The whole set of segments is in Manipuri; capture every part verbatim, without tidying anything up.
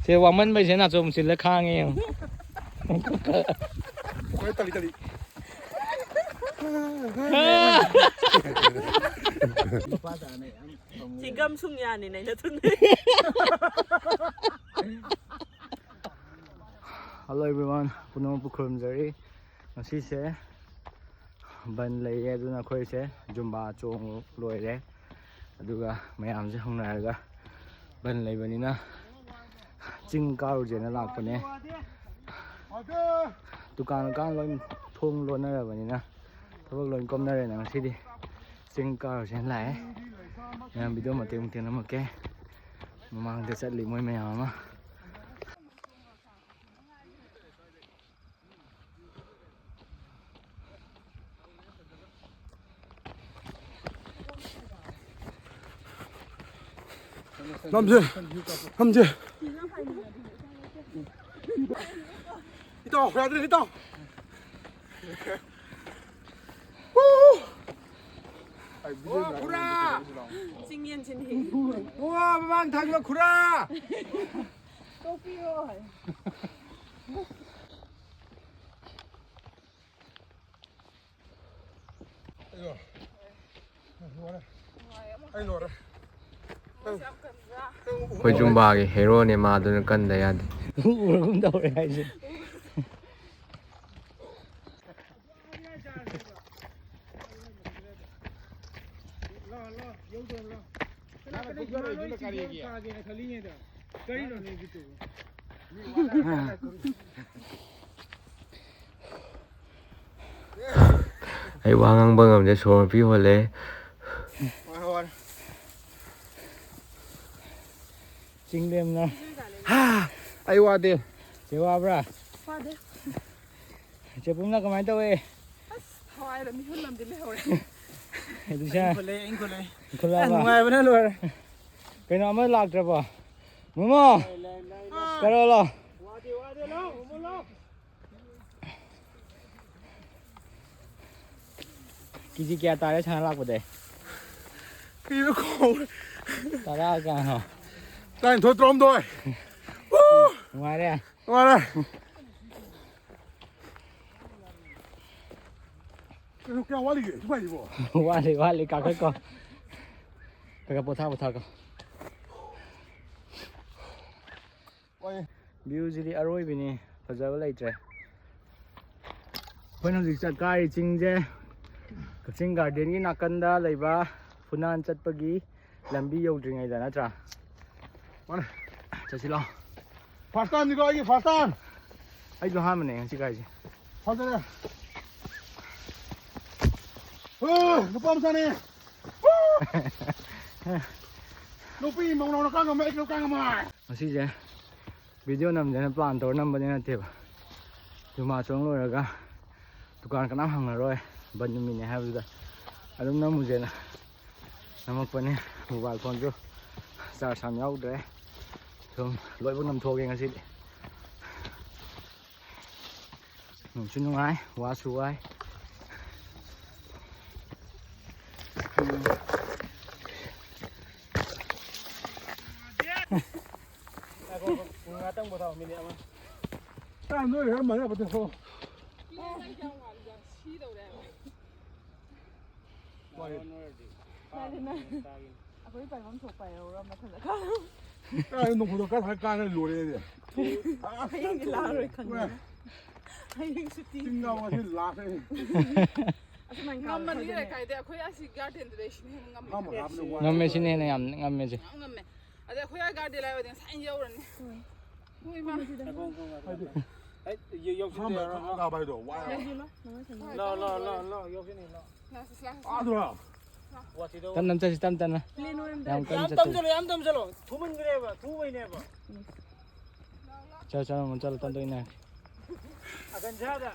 ꯁꯦ ꯋꯥꯃꯟꯕꯩꯁꯦ ꯅꯥꯆꯣꯝ ꯁꯤꯜꯂ ꯈꯥꯡꯉꯦ ꯌꯦꯡꯉꯣ꯫ ꯇꯂꯤ ꯇꯂꯤ꯫ ꯁꯤ ꯒꯝ ꯁꯨꯡ ꯌꯥꯅꯤ ꯅꯩꯅ ꯊꯨꯟ꯫ Hello everyone, ꯄꯨꯝꯅꯃꯛꯄꯨ ꯈꯨꯔꯨꯝꯖꯔꯤ꯫ ꯉꯁꯤꯁꯦ ꯕꯟ ꯂꯩꯌꯦ, ꯑꯗꯨꯅ ꯑꯩꯈꯣꯏꯁꯦ ꯖꯨꯝꯕꯥ ꯆꯣꯡ ꯂꯣꯏꯔꯦ꯫ ꯑꯗꯨꯒ ꯃꯌꯥꯝꯁꯦ ꯍꯧꯅꯔꯒ ꯕꯟ ꯂꯩꯕꯅꯤꯅ ꯆꯤꯡ ꯀꯥꯔꯨꯁꯦꯅ ꯂꯥꯛꯄꯅꯦ꯫ ꯗꯨꯀꯥꯟ ꯀꯥꯡ ꯂꯣꯏ ꯊꯣꯡ ꯂꯣꯟꯅꯔꯕꯅꯤꯅ ꯊꯕꯛ ꯂꯣꯏ ꯀꯣꯝꯅꯔꯦꯅ ꯉꯁꯤꯗꯤ ꯆꯤꯡ ꯀꯥꯔꯨꯁꯦꯅ ꯂꯥꯛꯑꯦ꯫ ꯃꯌꯥꯝ ꯚꯤꯗꯤꯑꯣ ꯃꯇꯦꯛ ꯃꯇꯦꯛ ꯅꯝꯃꯛꯀꯦ꯫ ꯃꯃꯥꯡꯗ ꯆꯠꯂꯤ ꯃꯣꯏ ꯃꯌꯥꯝ ꯑꯃ꯫ ꯅꯝꯁꯦ ꯅꯝꯁꯦ꯫ ꯏꯇꯥꯎ ꯌꯥꯗ꯭ꯔꯦ ꯏꯇꯥꯎ꯫ ꯍꯨ! ꯋꯥ ꯈꯨꯔꯥ! ꯆꯤꯡꯌꯦꯟꯁꯤꯅ ꯍꯤꯡ꯫ ꯋꯥ ꯃꯃꯥꯡ ꯊꯪꯕ ꯈꯨꯔꯥ! ꯇꯣꯛꯄꯤꯔꯣ ꯍꯥꯏ꯫ ꯑꯩ ꯂꯣꯏꯔꯦ꯫ ꯑꯩ ꯂꯣꯏꯔꯦ꯫ ꯃꯣꯏꯁꯦ ꯌꯥꯝ ꯀꯟꯕ꯭ꯔꯥ? ꯑꯩꯈꯣꯏ ꯖꯨꯝꯕꯥꯒꯤ ꯍꯦꯔꯣꯅꯦ ꯃꯥꯗꯨꯅ ꯀꯟꯗ ꯌꯥꯗꯦ꯫ ꯎꯔꯒꯨꯝ ꯇꯧꯔꯦ ꯍꯥꯏꯁꯦ꯫ ꯑꯩ ꯋꯥ ꯉꯥꯡꯕ ꯉꯝꯗꯦ, ꯁꯣꯔ ꯃꯄꯤ ꯍꯣꯜꯂꯦ꯫ ꯆꯤꯡꯂꯦꯝꯅ ꯑꯩ ꯋꯥꯗꯦ꯫ ꯆꯦ ꯋꯥꯕ꯭ꯔꯥ? ꯐꯥꯗꯦ꯫ ꯆꯦ ꯄꯨꯝꯅ ꯀꯃꯥꯏꯅ ꯇꯧꯋꯦ? ꯑꯁ ꯊꯋꯥꯏꯗ ꯃꯤꯍꯨꯟ ꯑꯃꯗꯤ ꯂꯩꯍꯧꯔꯦ꯫ ꯏꯂꯤꯁꯥ ꯈꯨꯂꯦ ꯑꯩ ꯈꯨꯂꯦ꯫ ꯈꯨꯂꯥꯕ꯫ ꯅꯨꯡꯉꯥꯏꯕꯅ ꯂꯣꯏꯔꯦ꯫ ꯀꯩꯅꯣ ꯑꯃ ꯂꯥꯛꯇ꯭ꯔꯕꯣ? ꯃꯣꯃꯣ! ꯀꯔꯣꯂꯣ? ꯀꯦꯖꯤ ꯀꯌꯥ ꯇꯥꯔꯦ ꯁꯥꯟꯅ ꯂꯥꯛꯄꯗꯩ? ꯀꯩꯅꯣ ꯀꯧꯔꯦ꯫ ꯇꯔꯥ ꯀꯌꯥꯅꯣ? ꯇꯔꯥꯅꯤꯊꯣꯏ ꯇꯔꯥꯍꯨꯝꯗꯣꯏ꯫ ꯅꯨꯡꯉꯥꯏꯔꯦ꯫ ꯅꯨꯡꯉꯥꯏꯔꯦ꯫ ꯀꯩꯅꯣ, ꯀꯌꯥꯝ ꯋꯥꯠꯂꯤꯒꯦ ꯁꯤ ꯄꯥꯏꯁꯤꯕꯣ? ꯋꯥꯠꯂꯤ, ꯋꯥꯠꯂꯤ, ꯀꯥꯈꯠꯀꯣ꯫ ꯈꯔ ꯈꯔ ꯄꯣꯊꯥ, ꯄꯣꯊꯥꯀꯣ꯫ ꯋꯥꯏꯌꯦ꯫ View ꯁꯤꯗꯤ ꯑꯔꯣꯏꯕꯤꯅꯤ, ꯐꯖꯕ ꯂꯩꯇ꯭ꯔꯦ꯫ ꯑꯩꯈꯣꯏꯅ ꯍꯧꯖꯤꯛ ꯆꯠ ꯀꯥꯏꯔꯤ ꯆꯤꯡꯁꯦ ꯀꯛꯆꯤꯡ garden ꯒꯤ ꯅꯥꯀꯟꯗ ꯂꯩꯕ ꯐꯨꯅꯥꯟ ꯆꯠꯄꯒꯤ ꯂꯝꯕꯤ ꯌꯧꯗ꯭ꯔꯤꯉꯩꯗ ꯅꯠꯇ꯭ꯔꯥ? ꯃꯥꯅꯦ꯫ ꯆꯠꯁꯤ ꯂꯥꯎ꯫ First time ꯅꯤꯀꯣ, ꯑꯩꯒꯤ first time꯫ ꯑꯩꯁꯨ ꯑꯍꯥꯟꯕꯅꯦ ꯉꯁꯤ ꯀꯥꯏꯁꯦ꯫ ꯐꯖꯔꯦ꯫ ꯑ, ꯅꯨꯄꯥ ꯃꯆꯥꯅꯦ꯫ ꯅꯨꯄꯤ ꯃꯧꯅꯥꯎꯅ ꯀꯥ ꯉꯝꯃꯦ, ꯑꯩꯁꯨ ꯀꯥ ꯉꯝꯃꯦ꯫ ꯉꯁꯤꯁꯦ video ꯅꯝꯖꯦꯅ plan ꯇꯧꯔ ꯅꯝꯕꯗꯤ ꯅꯠꯇꯦꯕ꯫ ꯖꯨꯃꯥ ꯆꯣꯡ ꯂꯣꯏꯔꯒ ꯗꯨꯀꯥꯟ ꯀꯅꯥꯝ ꯍꯥꯡꯉꯔꯣꯏ, ꯕꯟ ꯅꯨꯃꯤꯠꯅꯦ ꯍꯥꯏꯕꯗꯨꯗ ꯑꯗꯨꯝ ꯅꯝꯃꯨꯁꯦꯅ ꯅꯝꯃꯛꯄꯅꯦ꯫ Mobile phone ꯁꯨ charge ꯌꯥꯝ ꯌꯥꯎꯗ꯭ꯔꯦ꯫ ꯁꯨꯝ ꯂꯣꯏꯕꯧ ꯅꯝꯊꯣꯛꯑꯒꯦ ꯉꯁꯤꯗꯤ꯫ ꯅꯨꯡꯁꯨ ꯅꯨꯡꯉꯥꯏ, ꯋꯥꯁꯨ ꯋꯥꯏ꯫ ꯉꯥꯛꯇꯪ ꯄꯣꯊꯥꯎ, minute ꯑꯃ꯫ ꯆꯥꯝꯗ ꯑꯣꯏꯔ ꯃꯔꯤ ꯑꯃ ꯇꯧꯊꯣꯛꯑꯣ꯫ ꯁꯤꯗꯧꯔꯦ ꯍꯥꯏꯕ꯫ ꯋꯥꯏ꯫ ꯑꯩꯈꯣꯏ ꯄꯥꯏꯐꯝ ꯊꯣꯛꯄ ꯍꯥꯏꯍꯧꯔ ꯃꯊꯟꯇ ꯀꯥ꯫ ꯑꯩ ꯅꯣꯡ ꯐꯥꯗꯣꯛ ꯀꯥꯏ ꯊꯥꯏ ꯀꯥꯟꯅ ꯂꯣꯏꯔꯦ ꯑꯩꯗꯤ꯫ ꯍꯌꯦꯡꯗꯤ ꯂꯥꯛꯑꯔꯣꯏ ꯈꯪꯉꯦ꯫ ꯍꯌꯦꯡ ꯁꯨꯇꯤ꯫ ꯆꯤꯡ ꯀꯥꯕ ꯉꯁꯤ last ꯑꯩ꯫ ꯑꯁꯨꯃꯥꯏꯅ ꯀꯥꯕ ꯉꯝꯃꯅꯤ ꯐꯖꯅ꯫ ꯂꯩꯀꯥꯏꯗ ꯑꯩꯈꯣꯏ ꯑꯁꯤ garden ꯗ ꯂꯩꯁꯤꯅ ꯍꯦꯟꯅ ꯉꯝꯃꯦ꯫ ꯍꯥꯞꯄ ꯍꯥꯞꯄꯅ ꯋꯥꯏ꯫ ꯉꯝꯃꯦ, ꯁꯤꯅ ꯍꯦꯟꯅ ꯌꯥꯝ ꯉꯝꯃꯦ ꯁꯤ꯫ ꯌꯥꯝ ꯉꯝꯃꯦ꯫ ꯑꯗ ꯑꯩꯈꯣꯏ ꯑꯥ garden ꯂꯥꯛꯑꯣꯗꯤ ꯉꯁꯥꯏꯅ ꯌꯧꯔꯅꯤ꯫ ꯍꯣꯏ꯫ ꯍꯣꯏ, ꯏꯃꯥ꯫ ꯍꯥꯏꯗꯤ꯫ ꯑꯩ ꯌꯧ-, ꯌꯧꯁꯤꯟꯕ ꯑꯍꯥꯟꯕ ꯌꯥꯔꯣꯏ꯫ ꯈꯪ ꯀꯥꯕ ꯍꯥꯏꯗꯣ ꯋꯥꯏ ꯍꯥꯏꯕ꯫ ꯌꯧꯁꯤꯜꯂꯣ, ꯅꯪ ꯉꯁꯥꯏ ꯍꯣꯏ, ꯂꯥꯛꯑꯣ, ꯂꯥꯛꯑꯣ, ꯂꯥꯛꯑꯣ, ꯂꯥꯛꯑꯣ, ꯌꯧꯁꯤꯟꯅꯤ, ꯂꯥꯛꯑꯣ꯫ ꯂꯥꯛꯑꯣ, ꯂꯥꯛꯑꯣ꯫ ꯋꯥꯊꯤꯗꯧ꯫ ꯇꯞ ꯇꯞ ꯆꯠꯁꯤ, ꯇꯞ ꯇꯞꯅ꯫ Plain ꯑꯣꯏꯔꯝꯗꯥꯏ꯫ ꯌꯥꯝ ꯀꯟꯅ ꯌꯥꯝ ꯆꯠꯇꯣꯏ꯫ ꯇꯝꯖꯜꯂꯣ, ꯌꯥꯝ ꯇꯝꯖꯜꯂꯣ꯫ ꯊꯨꯃꯟꯈ꯭ꯔꯦꯕ, ꯊꯨꯕꯩꯅꯦꯕ꯫ ꯆꯠꯂꯣ, ꯆꯠꯂꯣ, ꯆꯠꯂꯣ, ꯇꯞ ꯇꯞꯅ ꯏꯟꯅꯔꯛꯀꯦ꯫ ꯑꯒꯟꯖꯥꯗ꯫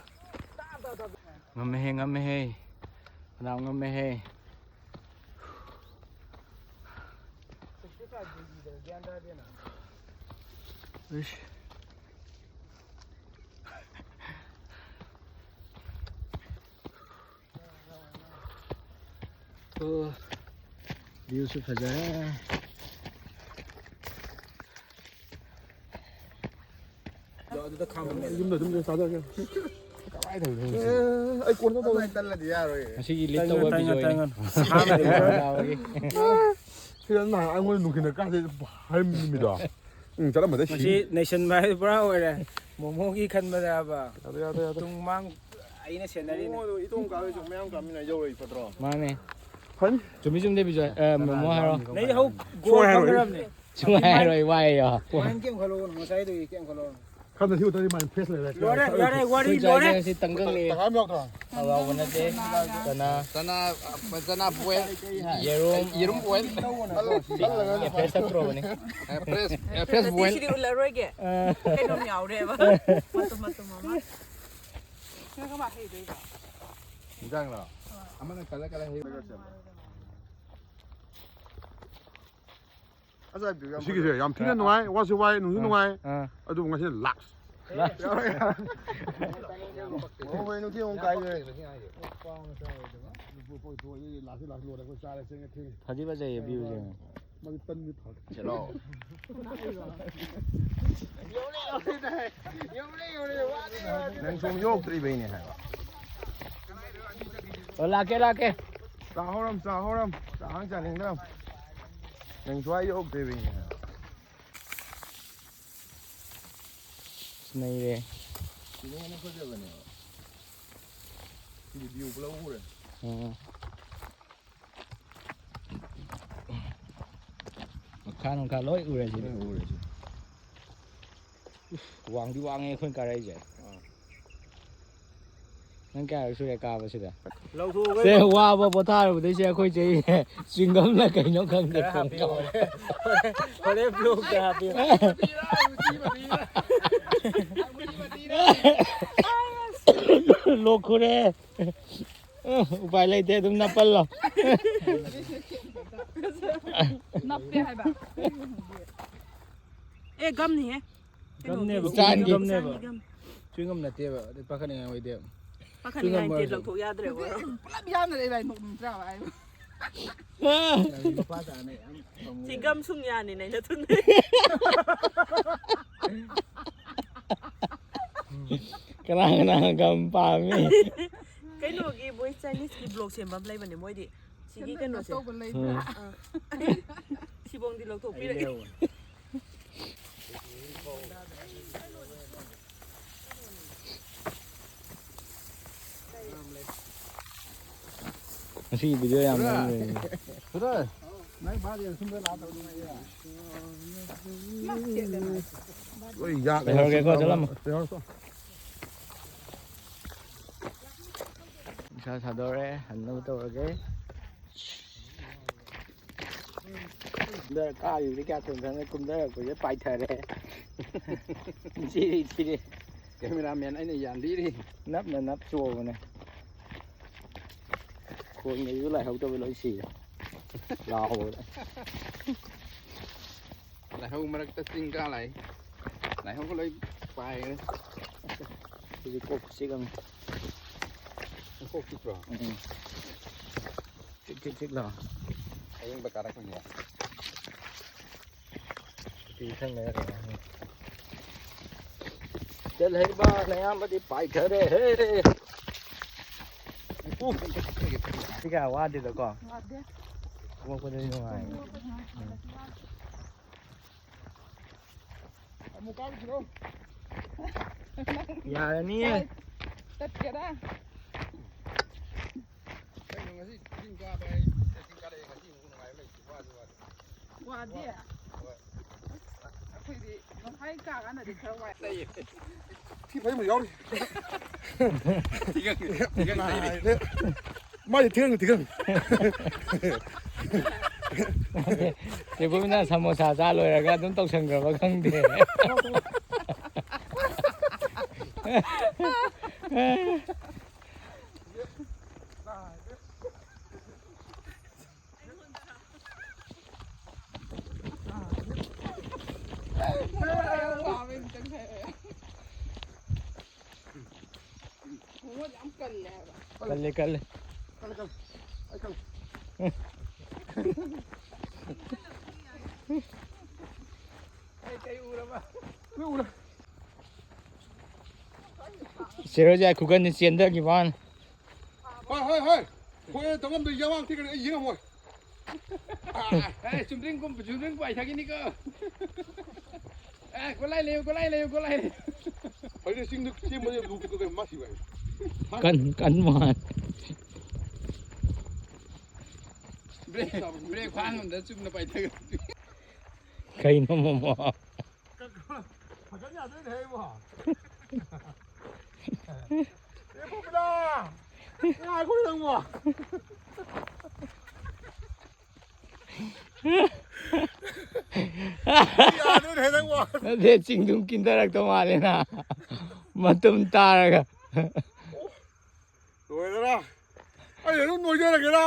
ꯉꯝꯃꯦꯍꯦ, ꯉꯝꯃꯦꯍꯦ꯫ ꯐꯅꯌꯥꯝ ꯉꯝꯃꯦꯍꯦ꯫ ꯏꯁ꯫ ꯑꯣ, view ꯁꯨ ꯐꯖꯔꯦ꯫ ꯑꯗꯨꯗ ꯈꯥꯝꯃꯝꯃꯦ꯫ ꯌꯨꯝꯗ ꯑꯗꯨꯝ ꯆꯥꯖꯔꯒꯦ꯫ ꯀꯃꯥꯏꯅ ꯇꯧꯗꯣꯏꯅꯣ ꯁꯤꯗꯤ? ꯑꯦ, ꯑꯩ ꯀꯣꯟꯅ ꯇꯧꯔꯒꯦ꯫ ꯑꯗꯨꯃꯥꯏꯅ ꯇꯜꯂꯗꯤ ꯌꯥꯔꯣꯏ꯫ ꯉꯁꯤꯒꯤ ꯂꯤꯠ ꯇꯧꯕ ꯇꯟꯒꯅꯨ, ꯕꯤꯖꯣꯏꯅꯤ꯫ ꯇꯟꯒꯅꯨ꯫ ꯑꯍꯥꯟꯕꯗꯤ ꯌꯥꯎꯔꯒꯦ꯫ ꯁꯤꯗ ꯅꯍꯥꯟ ꯑꯩꯉꯣꯟꯗ ꯅꯨꯡꯊꯤꯜꯗ ꯀꯥꯁꯦ ꯍꯥꯏꯔꯝꯃꯤ ꯅꯨꯃꯤꯠꯇꯣ꯫ ꯎꯝ, ꯆꯠꯂꯝꯃꯗꯤ ꯁꯤ꯫ ꯃꯁꯤ ꯅꯩꯁꯟꯕ ꯍꯥꯏꯗꯨ ꯄꯨꯔꯥ ꯑꯣꯏꯔꯦ꯫ ꯃꯣꯃꯣꯒꯤ ꯈꯟꯕꯗꯕ꯫ ꯌꯥꯗꯦ, ꯌꯥꯗꯦ, ꯌꯥꯗꯦ꯫ ꯇꯨꯡ ꯃꯥꯡ ꯑꯩꯅ ꯁꯦꯟꯅꯔꯤꯅꯦ꯫ ꯃꯣꯃꯣꯗꯣ ꯏꯇꯣꯡ ꯀꯥꯕꯩꯁꯨ ꯃꯌꯥꯝ ꯀꯥꯃꯤꯟꯅ ꯌꯧꯔꯛꯏ ꯐꯠꯇ꯭ꯔꯣ? ꯃꯥꯅꯦ꯫ ꯐꯅꯤ꯫ ꯆꯨꯝꯃꯤ ꯆꯨꯝꯗꯦ ꯕꯤꯖꯣꯏ꯫ ꯑ, ꯃꯣꯃꯣ ꯍꯥꯏꯔꯣ꯫ ꯅꯩ ꯍꯧ-, ꯒꯣꯜ ꯁꯨꯡꯍꯥꯏ ꯍꯥꯏꯔꯣꯏ꯫ ꯐꯪꯈ꯭ꯔꯕꯅꯦ꯫ ꯁꯨꯡꯍꯥꯏ ꯍꯥꯏꯔꯣꯏ, ꯋꯥꯏꯌꯣ꯫ ꯃꯥꯏꯟ ꯀꯩꯝ ꯈꯜꯂꯨꯒꯅꯨ, ꯉꯁꯥꯏꯗꯒꯤ ꯀꯩꯝ ꯈꯜꯂꯨꯒꯅꯨ꯫ ꯈꯟꯗ ꯁꯤ ꯈꯛꯇꯗꯤ ꯃꯥꯏꯟ ꯐ꯭ꯔꯦꯁ ꯂꯩꯔꯦ꯫ ꯂꯣꯏꯔꯦ, ꯌꯥꯔꯦ, ꯋꯥꯔꯤ ꯑꯩꯈꯣꯏ ꯂꯣꯏꯔꯦ꯫ ꯆꯥꯏꯁꯦ ꯉꯁꯤ ꯇꯪꯒꯪꯅꯦ꯫ ꯇꯪꯈꯥꯏ ꯑꯃ ꯌꯥꯎꯗ꯭ꯔꯣ? ꯑꯋꯥꯎꯕ ꯅꯠꯇꯦ꯫ ꯆꯅꯥ꯫ ꯆꯅꯥ, ꯆꯅꯥ ꯕꯣꯏꯜ꯫ ꯌꯦꯔꯨꯝ꯫ ꯌꯦꯔꯨꯝ ꯕꯣꯏꯜ꯫ ꯍꯜꯂꯒ ꯑꯦ, ꯐ꯭ꯔꯦꯁ ꯊꯛꯇ꯭ꯔꯣꯕꯅꯦ꯫ ꯑꯦ, ꯐ꯭ꯔꯦꯁ, ꯑꯦ, ꯐ꯭ꯔꯦꯁ ꯅꯠꯇꯦ, ꯕꯣꯏꯜ꯫ ꯁꯤꯗꯤ ꯎꯠꯂꯔꯣꯏꯒꯦ꯫ ꯑ꯫ ꯀꯩꯅꯣꯝ ꯌꯥꯎꯔꯦꯕ꯫ ꯃꯇꯨꯝ, ꯃꯇꯨꯝ ꯑꯃ꯫ ꯅꯣꯏ ꯀꯃꯥꯏ ꯍꯩꯗꯣꯏꯕ? ꯏꯟꯖꯥꯡꯂꯣ? ꯑꯃꯅ ꯀꯜꯂ ꯀꯜꯂ ꯍꯩꯔꯒ ꯁꯦꯝꯕ꯫ ꯉꯁꯥꯏ view ꯌꯥꯝ ꯁꯤꯒꯤꯁꯦ ꯐꯖꯩ꯫ ꯌꯥꯝ ꯊꯤꯅ ꯑꯥ, ꯅꯨꯡꯉꯥꯏ, ꯋꯥꯁꯨ ꯋꯥꯏ, ꯅꯨꯡꯁꯨ ꯑꯥ, ꯅꯨꯡꯉꯥꯏ꯫ ꯑꯥ꯫ ꯑꯗꯨꯕꯨ ꯉꯁꯤꯅ ꯂꯥꯁ꯫ ꯂꯥꯁ꯫ ꯌꯥꯔꯣꯏ, ꯌꯥꯔꯣꯏ꯫ ꯃꯣꯏ ꯅꯨꯡꯊꯤꯜ ꯑꯃꯨꯛ ꯀꯥꯏꯗꯣꯏ꯫ ꯂꯥꯁꯤ ꯂꯥꯁ ꯂꯣꯏꯔꯦ, ꯑꯩꯈꯣꯏ ꯆꯥꯔꯦ, ꯆꯦꯡꯒ ꯊꯦꯡꯉꯦ꯫ ꯐꯗꯤ ꯐꯖꯩꯌꯦ view ꯁꯦ꯫ ꯃꯥꯗꯤ ꯇꯟꯗꯤ ꯊꯥꯎ꯫ ꯆꯠꯂꯣ꯫ ꯅꯪ ꯁꯣꯝ ꯌꯧꯔꯛꯇ꯭ꯔꯤꯕꯩꯅꯦ ꯍꯥꯏꯕ꯫ ꯑꯣ, ꯂꯥꯛꯀꯦ, ꯂꯥꯛꯀꯦ꯫ ꯆꯥꯍꯧꯔꯝ, ꯆꯥꯍꯧꯔꯝ꯫ ꯆꯥꯍꯪ ꯆꯥꯅꯤꯡꯗ꯭ꯔꯝ꯫ ꯅꯪ ꯁ꯭ꯋꯥꯏ ꯌꯧꯔꯛꯇ꯭ꯔꯤꯕꯩꯅꯦ ꯍꯥꯏꯕ꯫ ꯅꯩꯔꯦ꯫ ꯁꯤꯅ ꯍꯦꯟꯅ ꯐꯖꯕꯅꯦꯕ꯫ ꯁꯤꯗꯤ view ꯄꯨꯂꯞ ꯎꯔꯦ꯫ ꯎꯝ꯫ ꯃꯈꯥ ꯅꯨꯡꯈꯥ ꯂꯣꯏ ꯎꯔꯦ ꯁꯤꯗꯤ꯫ ꯂꯣꯏ ꯎꯔꯦ ꯁꯤ꯫ ꯎꯐ, ꯋꯥꯡꯗꯤ ꯋꯥꯡꯉꯦ ꯑꯩꯈꯣꯏꯅ ꯀꯥꯔꯛꯏꯁꯦ꯫ ꯑꯥ꯫ ꯅꯪ ꯀꯌꯥꯔꯛ ꯁꯨꯔꯦ ꯀꯥꯕꯁꯤꯗ? ꯂꯧꯊꯣꯛꯑꯒ ꯁꯦ, ꯋꯥꯕ ꯄꯣꯊꯥꯔꯨꯕꯗꯩꯁꯦ ꯑꯩꯈꯣꯏ ꯆꯦ ꯆ꯭ꯋꯤꯡꯒꯝꯂ ꯀꯩꯅꯣ ꯈꯪꯗꯦ꯫ ꯈꯔ ꯍꯥꯞꯄꯤꯌꯣ꯫ ꯍꯣꯔꯦꯟ, ꯍꯣꯔꯦꯟ vlogꯇ ꯍꯥꯞꯄꯤꯌꯣ꯫ ꯂꯣꯛ ꯈꯨꯔꯦ꯫ ꯎꯄꯥꯏ ꯂꯩꯇꯦ, ꯑꯗꯨꯝ ꯅꯞꯄꯜꯂꯣ꯫ ꯅꯞꯄꯦ ꯍꯥꯏꯕ꯫ ꯑꯦ, ꯒꯝꯅꯤꯍꯦ꯫ ꯒꯝꯅꯦꯕ, ꯀꯩꯅꯣꯒꯤ ꯆꯥꯟꯒꯤ꯫ ꯒꯝꯅꯦꯕ꯫ ꯆꯥꯟꯒꯤ ꯒꯝ꯫ ꯆ꯭ꯋꯤꯡꯒꯝ ꯅꯠꯇꯦꯕ, ꯑꯗꯨ ꯄꯥꯈꯠꯅꯤꯡꯉꯥꯏ ꯑꯣꯏꯗꯦꯕ꯫ ꯄꯥꯈꯠꯅꯤꯡꯉꯥꯏ ꯆ꯭ꯋꯤꯡꯒꯝ ꯅꯠꯇꯦ, ꯑꯣꯏꯔꯁꯨ꯫ ꯂꯧꯊꯣꯛ ꯌꯥꯗ꯭ꯔꯦꯕ꯫ ꯄꯨꯂꯞ ꯌꯥꯅꯔꯦ ꯏꯕꯥꯅꯤ, ꯅꯣꯛꯅꯤꯡꯗ꯭ꯔꯥ ꯍꯥꯏꯕ꯫ ꯅꯪ ꯃꯄꯥ ꯇꯥꯅ ꯌꯥꯝ ꯄꯪꯉꯦ꯫ ꯁꯤ ꯒꯝ ꯁꯨꯡ ꯌꯥꯅꯤ, ꯅꯩꯅ ꯊꯨꯟꯗꯩ꯫ ꯀꯅꯥ ꯀꯅꯥ ꯒꯝ ꯄꯥꯝꯃꯤ? ꯀꯩꯅꯣꯒꯤ ꯃꯣꯏ Chinese ꯀꯤ vlog ꯁꯦꯝꯕ ꯑꯃ ꯂꯩꯕꯅꯦ ꯃꯣꯏꯗꯤ꯫ ꯁꯤꯒꯤ ꯀꯩꯅꯣꯁꯦ꯫ ꯇꯧꯕ ꯂꯩꯕ꯭ꯔꯥ? ꯎꯝ꯫ ꯑꯥ꯫ ꯁꯤꯕꯣꯡꯗꯤ ꯂꯧꯊꯣꯛꯄꯤꯔꯒꯦ꯫ ꯉꯁꯤꯒꯤ video ꯌꯥꯝ ꯅꯨꯡꯉꯥꯏꯌꯦ꯫ ꯁꯨꯔꯦ꯫ ꯅꯪ ꯐꯥꯗꯤ ꯁꯨꯝꯗ ꯂꯥꯛꯑ ꯇꯧꯗꯣꯏꯅꯦ꯫ ꯂꯣꯏ ꯌꯥꯛꯑꯦ꯫ ꯂꯩꯍꯧꯔꯒꯦꯀꯣ, ꯆꯠꯂꯝꯃꯣ꯫ ꯂꯩꯍꯧꯔꯁꯣ꯫ ꯅꯨꯡꯁꯥ ꯁꯥꯗꯣꯔꯦ, ꯍꯟꯅꯕ ꯇꯧꯔꯒꯦ꯫ ꯀꯨꯝꯊꯔ ꯀꯥꯔꯤꯕꯗꯤ ꯀꯌꯥ ꯊꯨꯅ ꯈꯪꯗꯦ, ꯀꯨꯝꯊꯔꯛꯄꯁꯦ ꯄꯥꯏꯊꯔꯦ꯫ ꯁꯤꯔꯦ, ꯁꯤꯔꯦ꯫ Cameraman ꯑꯩꯅ ꯌꯥꯟꯕꯤꯔꯤ꯫ ꯅꯞꯅ ꯅꯞ ꯆꯣꯕꯅꯦ꯫ ꯈꯣꯟꯒꯁꯨ ꯂꯥꯏꯍꯧꯗꯕ ꯂꯣꯏ ꯁꯤꯔꯦ꯫ ꯂꯥꯎꯕꯗ꯫ ꯂꯥꯏꯍꯧ ꯃꯔꯛꯇ ꯆꯤꯡ ꯀꯥ ꯂꯥꯛꯏ꯫ ꯂꯥꯏꯍꯧꯒ ꯂꯣꯏ ꯄꯥꯏꯈ꯭ꯔꯦ꯫ ꯍꯧꯖꯤꯛ ꯀꯣꯛ ꯆꯤꯛꯑꯝꯃꯤ꯫ ꯅꯪ ꯀꯣꯛ ꯆꯤꯛꯄ꯭ꯔꯣ? ꯎꯝ꯫ ꯆꯤꯛ ꯆꯤꯛ ꯆꯤꯛ ꯂꯥꯎ꯫ ꯑꯌꯤꯡꯕ ꯀꯥꯔꯛꯄꯒꯤ꯫ ꯁꯨꯇꯤ ꯈꯔ ꯂꯩꯔꯒ꯫ ꯆꯠꯂꯛꯏꯕ ꯅꯌꯥꯝꯕꯗꯤ ꯄꯥꯏꯊꯔꯦ ꯍꯦ꯫ ꯁꯤ ꯀꯌꯥ ꯋꯥꯗꯦꯗꯀꯣ? ꯋꯥꯗꯦ꯫ ꯀꯨꯝꯃꯛꯄꯗꯗꯤ ꯅꯨꯡꯉꯥꯏ꯫ ꯎꯝ꯫ ꯑꯃꯨꯛ ꯀꯥꯔꯨꯁꯤꯔꯣ? ꯌꯥꯔꯅꯤꯌꯦ꯫ ꯍꯣꯏ꯫ ꯆꯠꯀꯦꯔꯥ? ꯀꯩꯅꯣ ꯉꯁꯤ ꯆꯤꯡ ꯀꯥꯕ ꯍꯥꯏ, ꯆꯤꯡ ꯀꯥꯔꯛꯑꯦ, ꯉꯁꯤ ꯑꯃꯨꯛ ꯅꯨꯡꯉꯥꯏꯕ ꯂꯩꯇꯦ, ꯋꯥꯁꯨ ꯋꯥꯔꯦ꯫ ꯋꯥꯗꯦ? ꯍꯣꯏ꯫ ꯑꯁ, ꯑꯩꯈꯣꯏꯗꯤ ꯉꯁꯥꯏ ꯀꯥꯀꯥꯟꯗꯗꯤ ꯈꯔ ꯋꯥꯏ꯫ ꯂꯩꯌꯦ꯫ ꯊꯤ ꯐꯥꯏꯕ ꯌꯥꯎꯔꯤ꯫ ꯊꯤꯒꯪ, ꯊꯤꯒꯪ ꯂꯩꯔꯤ꯫ ꯃꯥꯏ ꯊꯤꯒꯪ, ꯊꯤꯒꯪ꯫ ꯆꯦ ꯕꯣꯕꯤꯅ ꯁꯃꯣꯁꯥ ꯆꯥ ꯂꯣꯏꯔꯒ ꯑꯗꯨꯝ ꯇꯧꯁꯟꯈ꯭ꯔꯕ ꯈꯪꯗꯦ꯫ ꯈꯣꯡꯎꯞ ꯌꯥꯝ ꯀꯜꯂꯦ ꯍꯥꯏꯕ꯫ ꯀꯜꯂꯦ, ꯀꯜꯂꯦ꯫ ꯀꯜꯂꯦ, ꯀꯜꯂꯦ꯫ ꯑꯩ ꯀꯜꯂꯦ꯫ ꯑꯩ ꯀꯩ ꯎꯔꯕ? ꯂꯣꯏ ꯎꯔꯦ꯫ ꯆꯦꯔꯣꯖꯥ ꯈꯨꯒꯟꯁꯦ ꯆꯦꯟꯊꯈꯤꯕ ꯋꯥꯅꯤ꯫ ꯍꯣꯏ, ꯍꯣꯏ, ꯍꯣꯏ꯫ ꯍꯣꯏ, ꯇꯧꯉꯝꯗꯣꯏ ꯌꯥꯋꯥꯡ ꯊꯤꯈ꯭ꯔꯦ, ꯑꯩ ꯌꯦꯡꯉꯝꯃꯣꯏ꯫ ꯑꯦ, ꯆꯨꯝꯗ꯭ꯔꯤꯡ ꯀꯨꯝ-, ꯆꯨꯝꯗ꯭ꯔꯤꯡ ꯄꯥꯏꯊꯈꯤꯅꯤꯀꯣ꯫ ꯑꯦ, ꯒꯣꯂꯥꯏ ꯂꯩꯌꯨ, ꯒꯣꯂꯥꯏ ꯂꯩꯌꯨ, ꯒꯣꯂꯥꯏ ꯂꯩꯌꯨ꯫ ꯍꯣꯏꯅꯦ, ꯆꯤꯡꯗ ꯆꯦꯟꯕꯁꯦ ꯂꯨ ꯈꯤꯇꯪ ꯀꯩꯅꯣ ꯃꯥ ꯁꯤꯕ ꯍꯥꯏ꯫ ꯀꯟ-, ꯀꯟ ꯃꯥꯟ꯫ ꯕ꯭ꯔꯦꯛ, ꯕ꯭ꯔꯦꯛ ꯐꯥ ꯉꯝꯗ ꯆꯨꯝꯅ ꯄꯥꯏꯊꯈ꯭ꯔꯦ꯫ ꯀꯩꯅꯣ ꯃꯣꯃꯣ? ꯐꯖꯅ ꯌꯥꯗꯣꯏꯅꯦ ꯑꯩꯕꯣ꯫ ꯑꯦ, ꯄꯣꯄꯤꯂꯥ! ꯉꯥꯏꯈꯣ ꯅꯪꯕꯣ꯫ ꯌꯥꯗꯣꯏꯅꯦ ꯅꯪꯕꯣ꯫ ꯅꯠꯇꯦ, ꯆꯤꯡꯗꯨꯝ ꯀꯤꯟꯊꯔꯛꯇꯧ ꯃꯥꯜꯂꯦꯅ꯫ ꯃꯇꯨꯝ ꯇꯥꯔꯒ꯫ ꯂꯣꯏꯔꯦꯗ꯫ ꯑꯩ ꯑꯗꯨꯝ ꯅꯣꯏꯖꯔꯒꯦꯗ꯫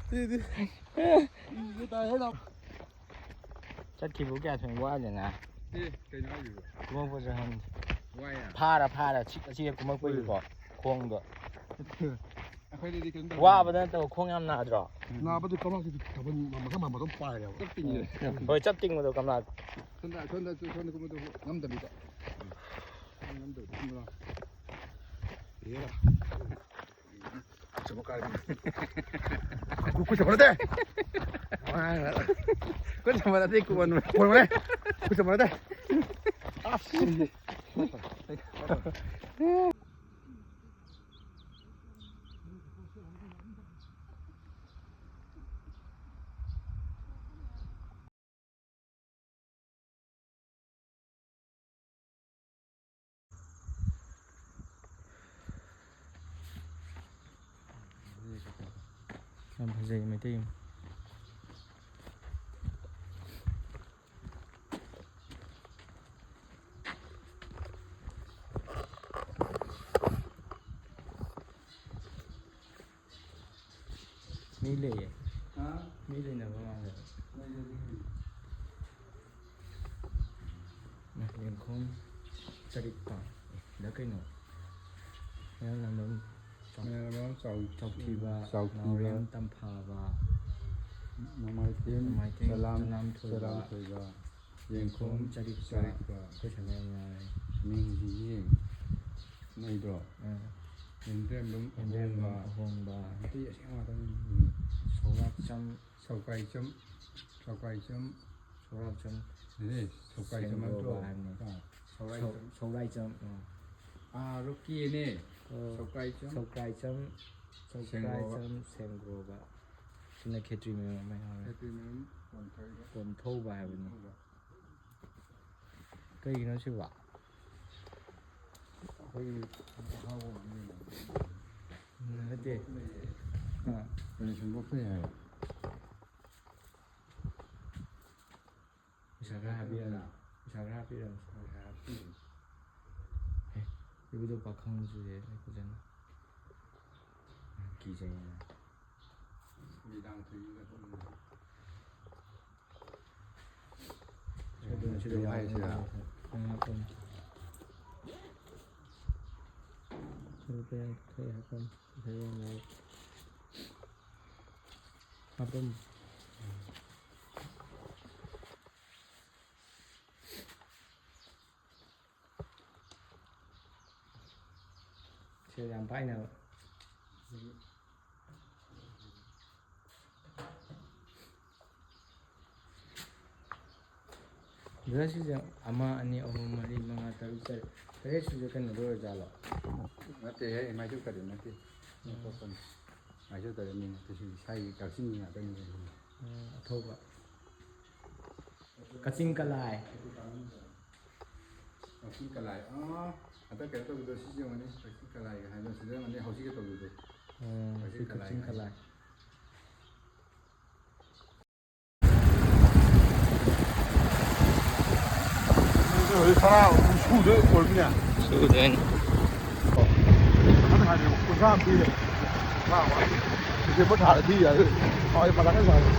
ꯁꯤꯗꯤ꯫ ꯏꯁꯨ ꯇꯥꯏꯍꯦ ꯅꯥꯕ꯫ ꯆꯠꯈꯤꯕ ꯀꯌꯥ ꯊꯣꯏꯅ ꯋꯥꯠꯂꯦꯅ꯫ ꯑꯦ, ꯀꯩꯅꯣ ꯍꯥꯏꯁꯤꯕꯣ? ꯀꯨꯝꯃꯛꯄꯁꯦ ꯈꯪꯗꯦ꯫ ꯋꯥꯏꯌꯦ꯫ ꯐꯥꯔ ꯐꯥꯔ ꯆꯤꯛ ꯑꯆꯤꯛ ꯀꯨꯝꯃꯛꯄꯒꯤꯀꯣ ꯈꯣꯡꯗꯣ꯫ ꯑꯩꯈꯣꯏꯗꯗꯤ ꯀꯩꯅꯣ ꯇꯧꯗꯦ꯫ ꯋꯥꯕꯗ ꯅꯠꯇꯕ ꯈꯣꯡ ꯌꯥꯝ ꯅꯥꯗ꯭ꯔꯣ? ꯅꯥꯕꯗꯤ ꯀꯃꯥꯡꯁꯤꯗꯤ ꯊꯥꯕꯜ ꯃꯊꯪ ꯃꯊꯪ ꯄꯥꯏꯔꯦꯕ꯫ ꯆꯞ ꯇꯤꯡꯉꯦ꯫ ꯍꯣꯏ, ꯆꯞ ꯇꯤꯡꯕꯗꯣ ꯀꯃꯂꯥ꯫ ꯁꯣꯝꯗ, ꯁꯣꯝꯗ, ꯁꯣꯝꯗ ꯀꯨꯝꯕꯗꯣ ꯉꯝꯗꯕꯤꯗ꯫ ꯉꯝꯗꯕꯤꯗ ꯀꯨꯝꯕꯗꯣ꯫ ꯌꯦꯔꯥ꯫ ꯈꯨꯠ ꯆꯥꯝꯕ ꯀꯥꯏ꯫ ꯈꯨꯠ ꯆꯥꯝꯕ ꯅꯠꯇꯦ꯫ ꯈꯨꯠ ꯆꯥꯝꯕ ꯅꯠꯇꯦ, ꯀꯣꯟ꯫ ꯀꯣꯟ ꯃꯅꯦ꯫ ꯈꯨꯠ ꯆꯥꯝꯕ ꯅꯠꯇꯦ꯫ ꯑꯁ꯫ ꯌꯥꯝ ꯐꯖꯩ ꯃꯩꯇꯩ ꯌꯨꯝ꯫ ꯃꯤ ꯂꯩꯌꯦ꯫ ꯍꯥ? ꯃꯤ ꯂꯩꯅꯕ ꯃꯥꯜꯂꯦ꯫ ꯂꯩ, ꯂꯩ, ꯂꯩ꯫ ꯂꯦꯡꯈꯣꯝ ꯆꯔꯤꯛꯄ꯫ ꯑꯦ, ꯁꯤꯗ ꯀꯩꯅꯣ? ꯃꯌꯥꯡꯂꯥꯡꯕꯝ ꯆꯥꯎ-, ꯃꯌꯥꯡꯂꯥꯡꯕꯝ ꯆꯥꯎ-, ꯆꯥꯎꯊꯤꯕ, ꯆꯥꯎꯊꯤꯕ꯫ ꯅꯥꯎꯔꯦꯝ ꯇꯝꯐꯥꯕ, ꯅꯣꯡꯃꯥꯏꯊꯦꯝ ꯅꯣꯡꯃꯥꯏꯊꯦꯝ ꯆꯂꯥꯝ-, ꯆꯂꯥꯝꯊꯣꯏꯕ꯫ ꯆꯂꯥꯝꯊꯣꯏꯕ꯫ ꯌꯦꯡꯈꯣꯝ ꯆꯔꯤꯛꯄ꯫ ꯆꯔꯤꯛꯄ꯫ ꯑꯩꯈꯣꯏ ꯁꯥꯒꯩ ꯌꯥꯝ ꯌꯥꯎꯔꯦ꯫ ꯃꯤꯡꯁꯤꯗꯤ ꯅꯩꯗ꯭ꯔꯣ? ꯑꯥ꯫ ꯌꯦꯟꯗ꯭ꯔꯦꯝꯕꯝ ꯌꯦꯟꯗ꯭ꯔꯦꯝꯕꯝ ꯑꯍꯣꯡꯕ꯫ ꯑꯍꯣꯡꯕ꯫ ꯃꯩꯇꯩ ꯑꯁꯦꯡꯕ ꯉꯥꯛꯇꯅꯤ꯫ ꯁꯧꯔꯥꯛꯆꯝ꯫ ꯁꯧꯀꯥꯏꯆꯝ꯫ ꯁꯧꯀꯥꯏꯆꯝ꯫ ꯁꯧꯔꯥꯛꯆꯝ꯫ ꯑꯦ, ꯁꯧꯀꯥꯏꯆꯝ ꯅꯠꯇ꯭ꯔꯣ? ꯁꯦꯡꯗꯣꯛꯑꯕ ꯍꯥꯏꯕꯅꯤ꯫ ꯑꯥ꯫ ꯁꯧꯔꯥꯏꯆꯝ꯫ ꯁꯧ-, ꯁꯧꯔꯥꯏꯆꯝ꯫ ꯑꯥ꯫ ꯑꯥ, ꯔꯣꯀꯤꯅꯦ꯫ ꯑꯣ꯫ ꯁꯧꯀꯥꯏꯆꯝ꯫ ꯁꯧꯀꯥꯏꯆꯝ꯫ ꯁꯦꯡꯒ꯭ꯔꯣꯕ꯫ ꯁꯧꯀꯥꯏꯆꯝ ꯁꯦꯡꯒ꯭ꯔꯣꯕ꯫ ꯁꯤꯅ ꯈꯦꯇ꯭ꯔꯤ ꯃꯌꯨꯝ ꯑꯃ ꯌꯥꯎꯔꯦ꯫ ꯈꯦꯇ꯭ꯔꯤ ꯃꯌꯨꯝ ꯀꯣꯟꯊꯧꯕ꯫ ꯀꯣꯟꯊꯧꯕ ꯍꯥꯏꯕꯅꯤ꯫ ꯀꯣꯟꯊꯧꯕ꯫ ꯀꯩꯒꯤꯅꯣ ꯁꯤꯕꯣ? ꯑꯩꯈꯣꯏꯒꯤ ꯑꯍꯥꯎꯕ ꯑꯃ ꯂꯩꯌꯦ꯫ ꯎꯝ, ꯅꯠꯇꯦ꯫ ꯑꯥ꯫ ꯀꯩꯅꯣ ꯁꯦꯝꯗꯣꯛꯄ ꯌꯥꯏ꯫ ꯄꯩꯁꯥ ꯈꯔ ꯍꯥꯞꯄꯤꯔꯛꯑꯣ꯫ ꯄꯩꯁꯥ ꯈꯔ ꯍꯥꯞꯄꯤꯔꯛꯑꯣ꯫ ꯄꯩꯁꯥ ꯍꯥꯞꯄꯤꯔꯛꯑꯣ꯫ ꯑꯦ, ꯏꯕꯨꯙꯧ ꯄꯥꯈꯪꯁꯨ ꯂꯩ, ꯑꯩ ꯐꯖꯅ ꯀꯤꯖꯩꯌꯦ꯫ ꯅꯨꯃꯤꯗꯥꯡ ꯊꯦꯡꯕꯗ ꯇꯨꯝꯕꯗ꯫ ꯑꯗꯨꯅ ꯁꯤꯗ ꯌꯥꯎꯔꯦ꯫ ꯍꯥꯏꯁꯤꯔꯥ? ꯅꯪ ꯍꯥꯞꯄꯝꯃꯣ꯫ ꯂꯨꯄꯥ ꯌꯥꯡꯈꯩ ꯍꯥꯞꯄꯝꯃꯣ꯫ ꯄꯩꯁꯥ ꯌꯥꯝ ꯌꯥꯎꯔꯦ꯫ ꯍꯥꯞꯄꯝꯃꯣ꯫ ꯁꯦꯜ ꯌꯥꯝ ꯄꯥꯏꯅꯕ꯫ ꯕ꯭ꯔꯁ ꯁꯤꯁꯦ ꯑꯃ, ꯑꯅꯤ, ꯑꯍꯨꯝ, ꯃꯔꯤ, ꯃꯉꯥ, ꯇꯔꯨꯛ, ꯇꯔꯦꯠ, ꯇꯔꯦꯠ ꯁꯤꯁꯦ ꯀꯩꯅꯣꯗ ꯑꯣꯏꯔꯖꯥꯠꯂꯣ? ꯅꯠꯇꯦꯍꯦ, ꯃꯥꯏꯁꯨ ꯀꯔꯤ ꯅꯠꯇꯦ꯫ ꯎꯝ꯫ ꯑꯇꯣꯞꯄꯅꯤ꯫ ꯃꯥꯏꯁꯨ ꯀꯔꯤ ꯃꯤ ꯅꯠꯇꯦ, ꯁꯤ ꯏꯁꯥꯒꯤ ꯀꯛꯆꯤꯡꯒꯤ ꯉꯥꯛꯇꯅꯤ ꯀꯩꯅꯣ꯫ ꯎꯝ, ꯑꯊꯧꯕ꯫ ꯀꯛꯆꯤꯡ ꯀꯂꯥꯏ꯫ ꯀꯛꯆꯤꯡ ꯀꯂꯥꯏ꯫ ꯑꯥ, ꯍꯟꯗꯛ ꯀꯩꯅꯣ ꯇꯧꯕꯗꯣ ꯁꯤꯁꯦ ꯑꯣꯏꯔꯝꯒꯅꯤ, ꯀꯛꯆꯤꯡ ꯀꯂꯥꯏꯒ ꯍꯥꯏꯕꯗꯣ ꯁꯤꯗ ꯑꯣꯏꯔꯝꯒꯅꯤ, ꯍꯧꯖꯤꯛꯀꯤ ꯇꯧꯕꯗꯣ꯫ ꯎꯝ, ꯁꯤ ꯀꯛꯆꯤꯡ ꯀꯂꯥꯏ꯫ ꯍꯧꯖꯤꯛ ꯇꯔꯥ ꯑꯍꯨꯝ ꯁꯨꯗꯣꯏ ꯑꯣꯏꯔꯝꯅꯤꯅꯦ꯫ ꯁꯨꯗꯣꯏꯅꯤ꯫ ꯅꯪ ꯍꯥꯏꯗꯤ ꯀꯨꯟꯊ꯭ꯔꯥ ꯑꯃ ꯄꯤꯔꯦ꯫ ꯇꯔꯥ ꯑꯃ꯫ ꯗꯤꯁꯦꯝꯕꯔ ꯊꯥꯗ ꯊꯤ ꯌꯥꯔꯦ꯫ ꯍꯣꯏ, ꯃꯊꯪ ꯊꯥꯗ꯫